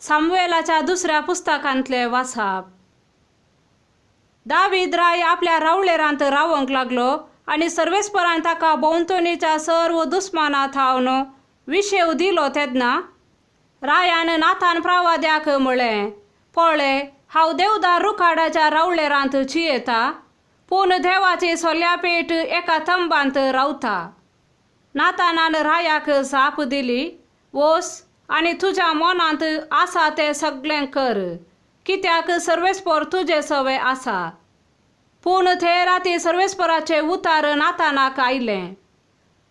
सामुएलाच्या दुसऱ्या पुस्तकांतलें वाचप. दावीद राय आपल्या रावळेरांत रावंक लागलो आनी सर्वेस्परान ताका भोंवतणीच्या सर्व दुस्माना थावन विशेव दिलो तेन्ना रायान नाथान प्रवाद्याक म्हळें, पळय, हांव देवदार रुखाडाच्या रावळेरांत जियेता, पूण देवाची सोल्यापेट एका तंबांत रावता. नातानान रायाक जाप दिली, वोस आनी तुज्या मनांत आसा तें सगळें कर, कित्याक सर्वेस्पर तुजे सवे आसा. पूण ते राती सर्वेस्पराचें उतार नातानाक आयलें,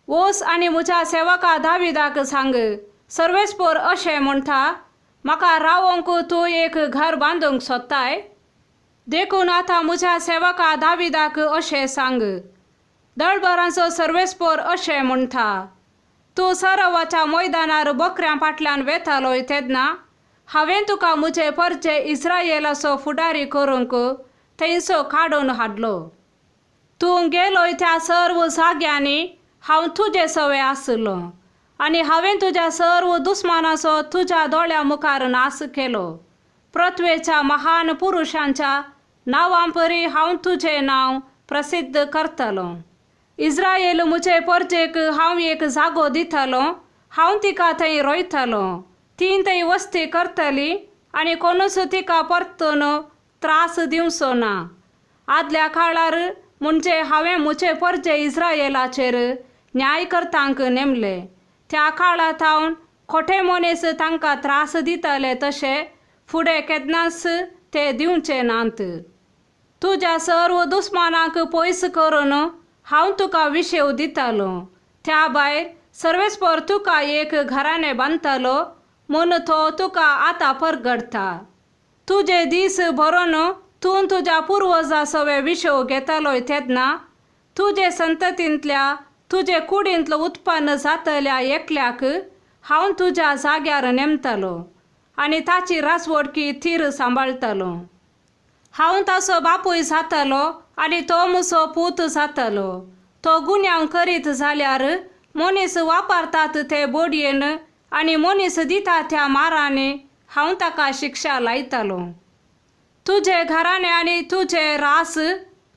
वोस आनी म्हज्या सेवका दाविदाक सांग, सर्वेस्पर अशें म्हणटा, म्हाका रावोंक तूं एक घर बांदूंक सोदताय? देखून आतां म्हज्या सेवका दाविदाक अशें सांग, दळबरांचो सर्वेस्पर अशें म्हणटा, तूं सरोवाच्या मैदानार बकऱ्यां फाटल्यान वेतालोय तेन्ना हांवें तुका म्हजे परचे इस्रायेलाचो फुडारी करूंक थंयसो काडून हाडलो. तूं गेलोय त्या सर्व जाग्यांनी हांव तुजे सवे आसलो आनी हांवें तुज्या सर्व दुस्मानाचो तुज्या दोळ्या मुखार नाश केलो. पृथ्वेच्या महान पुरुशांच्या नांवांपरी हांव तुजें नांव प्रसिद्ध करतलो. इस्रायल म्हजे परजेक हांव एक जागो दितलो, हांव तिका थंय रोयतलो, ती थंय वस्ती करतली आनी कोणूच तिका परतून त्रास दिवचो ना. आदल्या काळार म्हणजे हांवें म्हजे परजे इस्रायलाचेर न्यायकर्तांक नेमले त्या काळा थावन खोटे मनीस तांकां त्रास दिताले तशे फुडें केन्नाच ते दिवचे नात. तुज्या सर्व दुस्मानांक पयस करून हांव तुका विशेव दितालो. त्या भायर सर्वेस्पर तुका एक घराणें बांदतालो म्हूण तो तुका आतां परगडटा. तुजे दीस भरून तूं तुज्या पुर्वजा सवे विशेव घेतालोय तेन्ना तुजे संततींतल्या तुजे कुडींतलो उत्पन्न जातल्या एकल्याक हांव तुज्या जाग्यार नेमतालो आनी ताची राजवटकी थीर सांबाळटालो. हांव ताचो बापूय जातालो आनी तो म्हजो पूत जातालो. तो गुन्यांव करीत जाल्यार मनीस वापरतात ते बोडयेन आनी मनीस दिता त्या मारांनी हांव ताका शिक्षा लायतालो. तुजे घराणें आनी तुजे रास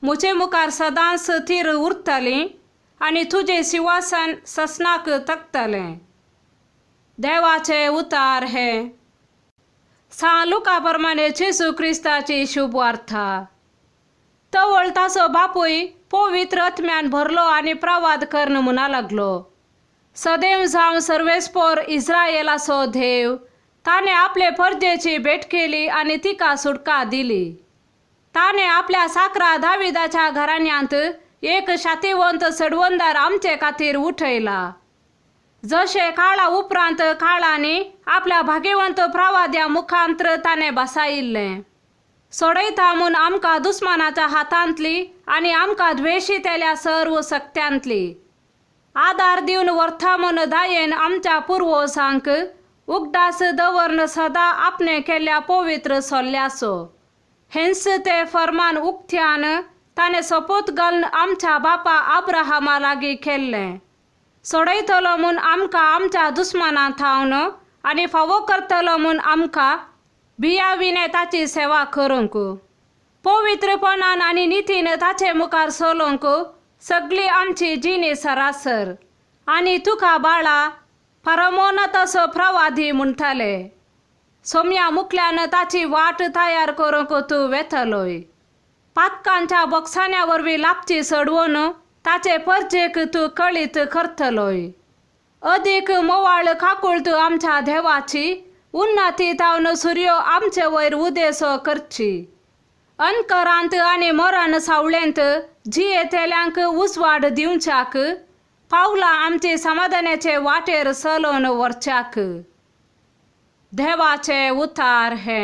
म्हजे मुखार सदांच थीर उरताली आनी तुजें सिंवासन ससनाक तकतलें. देवाचे उतार हे. सां लुका प्रमाणे जेजू क्रिस्ताची शुभवार्ता. तवळ ताचो बापूय पवित्र आत्म्यान भरलो आनी प्रवाद कर्ण म्हणा लागलो, सदैव जावं सर्वेस्पर इस्रायेलाचो देव, ताणें आपले परजेची भेट केली आनी तिका सुटका दिली. ताणें आपल्या साकरा दाविदाच्या घराण्यांत एक शातिवंत सडवंदार आमचे खातीर उठयला, जशें काळा उपरांत काळांनी आपल्या भाग्यवंत प्रवाद्या मुखांत्र ताणें बसायिल्लें. सोडयता म्हूण आमकां दुस्मानाच्या हातांतली आनी आमकां द्वेशितेल्या सर्व सक्त्यांतली आदार दिवन व्हरता म्हूण दायेन आमच्या पुर्वजांक उगडास दवरन सदां आपणें केल्ल्या पवित्र सोल्ल्याचो. हेंच तें फर्मान उक्त्यान ताणें सोपूत घालून आमच्या बापा आब्राहामा लागीं केल्लें. सोडयतलो म्हूण आमकां आमच्या दुस्माना थावन आनी फावो करतलो म्हूण आमकां भियाविणें ताची सेवा करूंक, पवित्रपणान आनी नितीन ताचे मुखार चलोवंक सगळी आमची जिणी सरासर. आनी तुका बाळा परमोन तसो प्रवादी म्हणटाले, सोम्या मुखल्यान ताची वाट तयार करूंक तूं वेतलोय. पातकांच्या बॉक्सान्या वरवीं लापची चडवून ताचे परजेक तूं कळीत करतलोय. अदीक मोवाळ काकुळट आमच्या देवाची उन्नती तावन सुर्यो आमचे वयर उदेसो करची. अनकरांत आनी मरण सावळेंत जियेतेल्यांक उजवाड दिवच्याक पावलां आमचे समाधानाचे वाटेर चलोवन व्हरच्याक. देवाचे उतार हे.